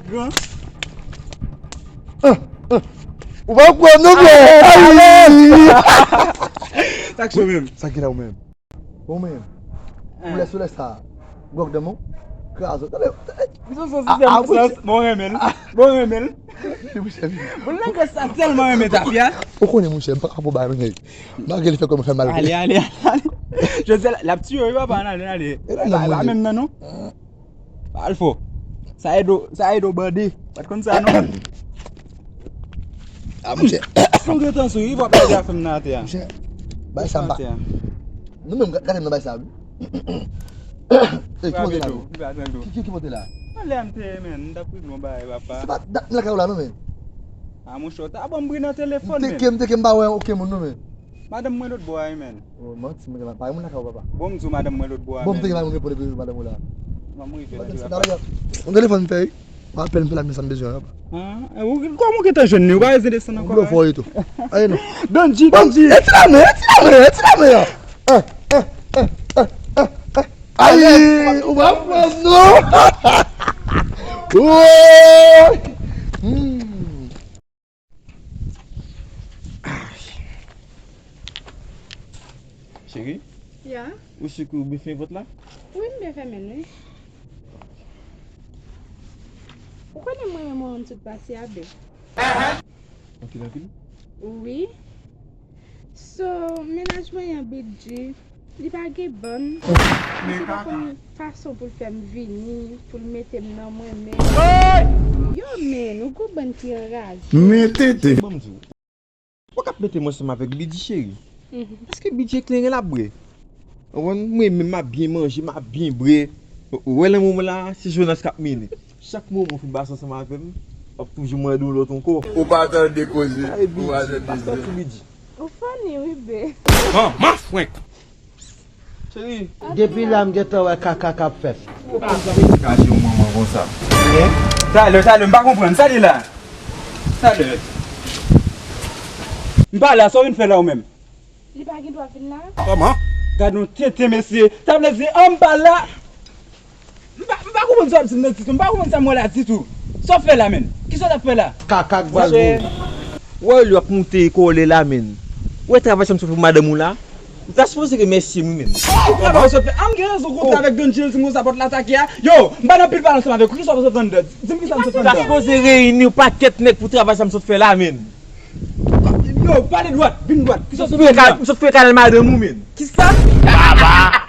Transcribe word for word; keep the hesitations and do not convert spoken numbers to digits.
Gran. Ah, ah. Ou pa kwè non, frè. Ayi. Sa k cho menm? Sa ki la ou menm? Ou menm? Ou lè solèy sa. Gwòg dan mwen. Krazo. Tande, tande. Li sou son sistèm sans. Bon renmen l. Bon renmen l. Li mouche vini. Bon, nèg sa tèlman renmen tafya. Ou konnen, mouche, m pa ka pou bay mwen. Malgre li fè kòm fè mal. Ale, ale, ale, ale. José, l ap tiye wi, papa, ale, ale. E pa menm nan non. Al fò. Sa edo, sa edo bande. Pa t konn sa non. Ah, mouche. Si w gentan sou, li va pèdi afè m nan atè a. Mouche, bay sa m pa. Atè a. Nou menm, gade m nan bay sa wi. Ey, ki monte la? Ki, ki, ki monte la? Anlè m te, men, m t ap regle yon bagay, papa. Se pa dat m lakay ou la non, men. Ah, monchè, w ta ban m bri nan telefòn, men. M teke, m teke, m pa wè okenn moun non, men. Madanm mwen lòt bò a wi, men. Oh, manti, mwen gen pa moun lakay ou, papa. Bon, m di w madanm mwen lòt bò a, men. Bon, m teke pa moun reponn epi madanm ou la. M ap rive la. Yon telefòn m fè wi. Apèl m fè la, men sa m bezwen an. Ah, ou, kòman w gentan jwenn li? Ou pa bezwen desann ankò, wi. Ou fò wi tou. Aye non. Donji, Donji. Bon, e ti lame, e ti lame, e ti lame an. Ah, ah, ah, ah, ah, ah. Ayi, ou pa pran non. Woy. Hmm. Cheri? Ya? Ou si ke ou byen fèmen pòt la? Wi, m byen fèmen l, wi. Ou konnen mwen renmen w ann tout pase a, bè. Anpil, anpil? Wi. So, mennaj mwen an, Bidji, li pa gen bann. Li pa konn fason pou l fè m vini, pou l mete m nan mwen menm. Yo, men, ou gon bann ki anraje. Men tete. Ban m di w. Ou k ap mete m ansanm avèk Bidji, cheri. Mhm. Paske Bidji ekleren l ap bwè. Ou konprann? Mwen menm, m ap byen manje, m ap byen bwè. Ou wè lanmou mwen la, se Jonas k ap mennen. Chak moman w fin pase ansanm avè m, w ap toujou mande yon lòt ankò. Ou pa tande koze, ou pa tande zen. Ou funny wi, be. Manman frenk. Cheri. Depi la m gentan wè kaka k ap fèt. Ou pa janm esikaje yon manman konsa. Talè, talè, m pa konprann. Sa li la? Talè. M pa la, sa w vin fè la ou menm? Li pa gen dwa vin la. Kòman? Gad yon tenten, mesye. Sa vle di, an m pa la. M pa, m pa konprann sa w ap di m nan ditou. M pa konprann sa m wè la ditou. Sa w ap fè la, menn? Kisa w t ap fè la? Kaka k bal pou ou. Wè, w ap moute kole la, menn. Wè travay sa m sot fè pou madanm ou la? Ou ta sipoze remèsye m, wi, menn. Ki travay w sot fè? A, m gen rezon kontre avèk Don Jil, si m konsa pòt la atake a. Yo, m pa nan pil pale ansanm avèk ou. Kisa w sot fè anndan? Di m kisa m sot fè anndan. Ou ta sipoze reyini yon pakèt nèg pou travay sa m sot fè la, menn. Yo, pale dwat, vin dwat. Kisa w sot fè anndan? M sot fouye kanal madanm ou, menn. Kisa? Baba!